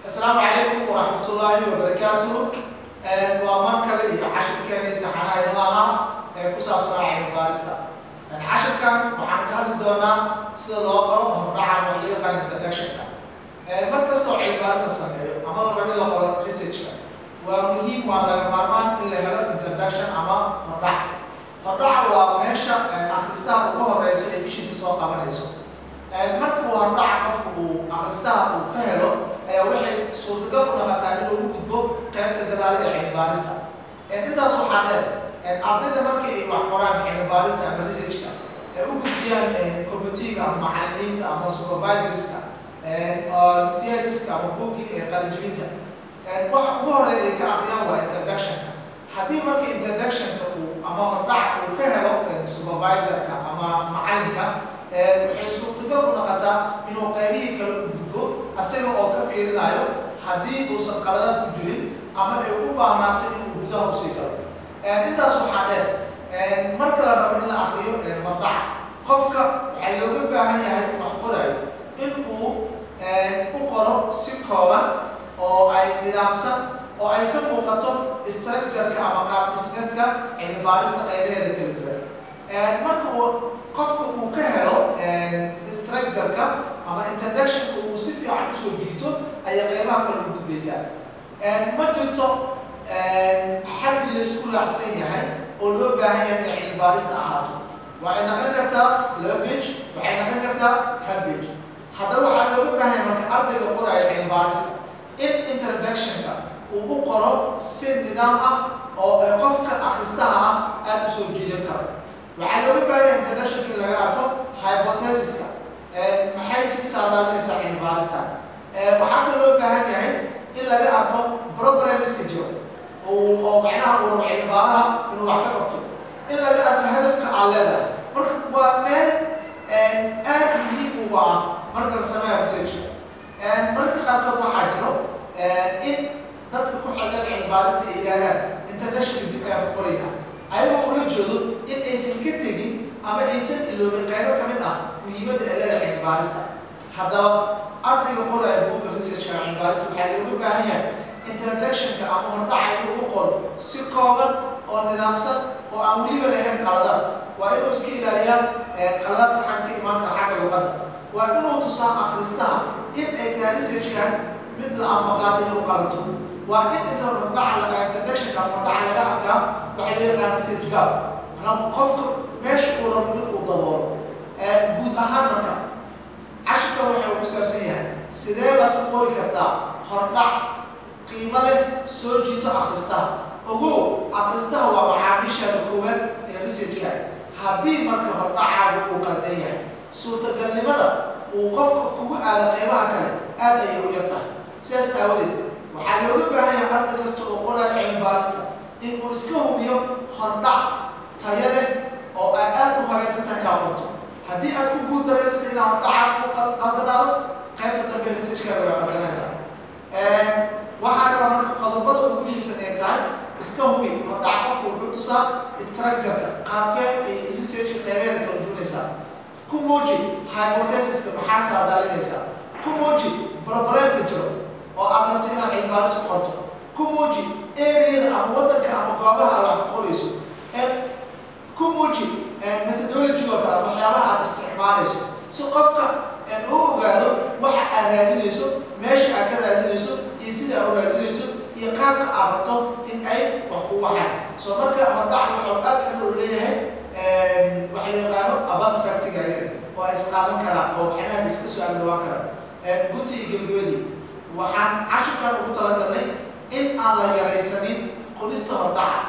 Asalaamu calaykum waraxmatullaahi wabarakaatuhu. Waa mar kale iyo cashirkeena imtixaanaha inoo ahaa ee ku saabsanaa cilmi baarista. Cashirkan waxaan ka hadli doonaa sida loo qoro hordhaca, oo loo yaqaan introductionka. Mar kastoo cilmi baaris la sameeyo ama la rabo in la qoro researchka, waa muhiim, waa laga maarmaan in la helo introduction ama hordhac. Hordhaca waa meesha akhristaha ugu horeyso ee ishiisa soo qabanayso. Marka uu hordhaca qofku uu akhristaha uu ka helo ayaa waxay suurtagal u noqotaa inuu u gudbo qaybta gadaale ee cilmi baarista. Intaas waxaa dheer, ardayda markii ay wax qoraan cilmi baarista ama researchka ay u gudbiyaan committeega ama macalimiinta ama supervisorska thesiska ama buuggii ee qalinjibinta, waxa ugu horeeya ay ka aqriyaan waa introductionka. Haddii marka introductionka uu ama hordhaca uu ka helo supervisorka ama macalinka, waxay suurtagal u noqotaa inuu qaybihii kale u gudbo, asaga oo ka fiirinayo haddii uusan qaladaad ku jirin ama ay u baahnaato inuu gudaha usii galo. Intaas waxaa dheer, marka la rabo in la akriyo hordhaca, qofka waxaa looga baahan yahay wax qorayo in uu u qoro si kooban oo ay nidaamsan oo ay ka muuqato structure-ka ama qaab dhismeedka cilmi baarista qaybaheeda kala duwan. Marka uu qofka uu ka helo structure-ka ama introductionka uu si fiican usoo jiito, ayay qaybaha kale u gudbaysaa. Ma jirto xaddi laysku raacsan yahay oo loo baahan yahay inay cilmi baarista ahaato. Waxay noqon kartaa 2 page, waxay noqon kartaa hal page. Haddaba waxaa looga baahan yahay marka ardayga qoraayo cilmi baarista in introductionka uu u qoro si nidaam ah oo qofka akhristaha ah aada usoo jiidan karo. Waxaa looga baahan yahay introductionka in laga arko hypothesiska, maxay sii saadaalinaysaa cilmi baarista. Waxaa kaloo loo baahan yahay in laga arko problemska jiro oo macnaha uu rabo cilmi baaraha inuu wax ka qabto, in laga arko hadafka aad leedahay. Marka waa meel aad muhiim uga ah marka la sameeyo researchka. Marka qaarkood waxaa jiro in dadka ku xildhan cilmi baarista ay yidhahdaan introductionka dib ayaan ku qoraynaa, ayagoo ula jeedo in aysan ka tegin ama aysan iloobin qaybo ka mid ah muhiimadda ay leedahay cilmi baarista. Haddaba ardayga qoraya buugga researchka cilmi baarista waxaa looga baahan yahay introductionka ama hordhaca inuu u qoro si kooban oo nidaamsan oo aan weliba lahayn qaladaad. Waa inuu iska ilaaliyaa qaladaadka xagga ka imaan kara xagga luqadda. Waa inuu tusaa akhristaha in ay tahay researchkan mid la ambaqaado inuu qalanto. Waa in inta hordhaca introductionka ama hordhaca laga arkaa waxaa loo yaqaan research gap, manaa qofka meesha uu rabo inuu daboolo guud ahaan. Marka cashirkan waxa uu ku saabsan yahay sidee baad ku qori kartaa hordhac qiimo leh, soo jiito akhristaha. Ogow, akhristaha waa macaamiishaada koowaad ee researchka. Haddii marka hordhacaagu uu qaldan yahay, suurtagalnimada uu qofka kugu aado qaybaha kale aad ayay u yar tahay. Sidaas aawadeed waxaa looga baahan yahay arday kasta oo qoraayo cilmi baarista in uu iska hubiyo hordhac tayo leh oo aad aad u habaysan tahay inaad qorto. Haddii aad ku guul daraysato inaad hordhaca ku qaldanaado, qaybta dambe researchkaaga way qaldanaysaa. Waxaa kala marka qodobada ugu muhiimsan ay tahay iska hubi hordhac. Qofku wuxuu tusaa structure-ka, qaabkee ay researchka qeybeeda kala duwanaysaa. Ku muuji hypothesiska, maxaa saadaalinaysaa. Ku muuji problemka jiro oo aad rabto inaad cilmi baaris ku qorto. Ku muuji areada ama waddanka ama goobaha aad wax ku qorayso. Ku muuji methodology oo kale, waxyaabaha aad isticmaalayso, si qofka uu ogaado waxa aad raadinayso, meesha aad ka raadinayso iyo sida aad u raadinayso iyo qaabka aad rabto in ay wax ku waxaan. So marka hordhac wuxuu aad xil u leeyahay waxa la yaqaano abstractiga ayada oo ay isqaadan karaan oo macnaha iska soo agdhawaan karaan. Gunti iyo gebagabadii, waxaan cashirkan ugu talagalnay in aan la yaraysanin qorista hordhaca,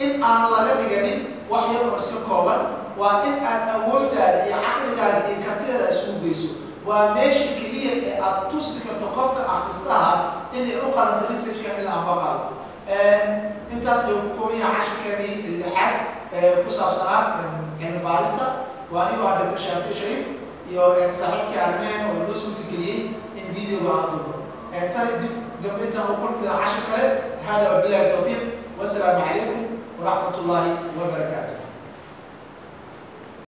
in aanan laga dhiganin wax yar oo iska kooban. Waa in aad awooddaada iyo caqligaaga iyo kartidaada isugu geyso. Waa meesha keliya ee aad tusi karto qofka akhristaha inay u qalanto researchka in la ambaqaado. Intaas ayuu ku kooban yahay cashirkeenii lixaad ee ku saabsanaa cilmi baarista. Waa anigoo ah Dr. Shaafi Shariif iyo saaxiibkii arrimehen oo noo suurtageliyey in videoga aan duubo. Tani dib dambe intaan u kulmi doona cashir kale, hada wabillahi tawfiiq, wasalaamu calaykum waraxmat ullaahi wabarakaatu.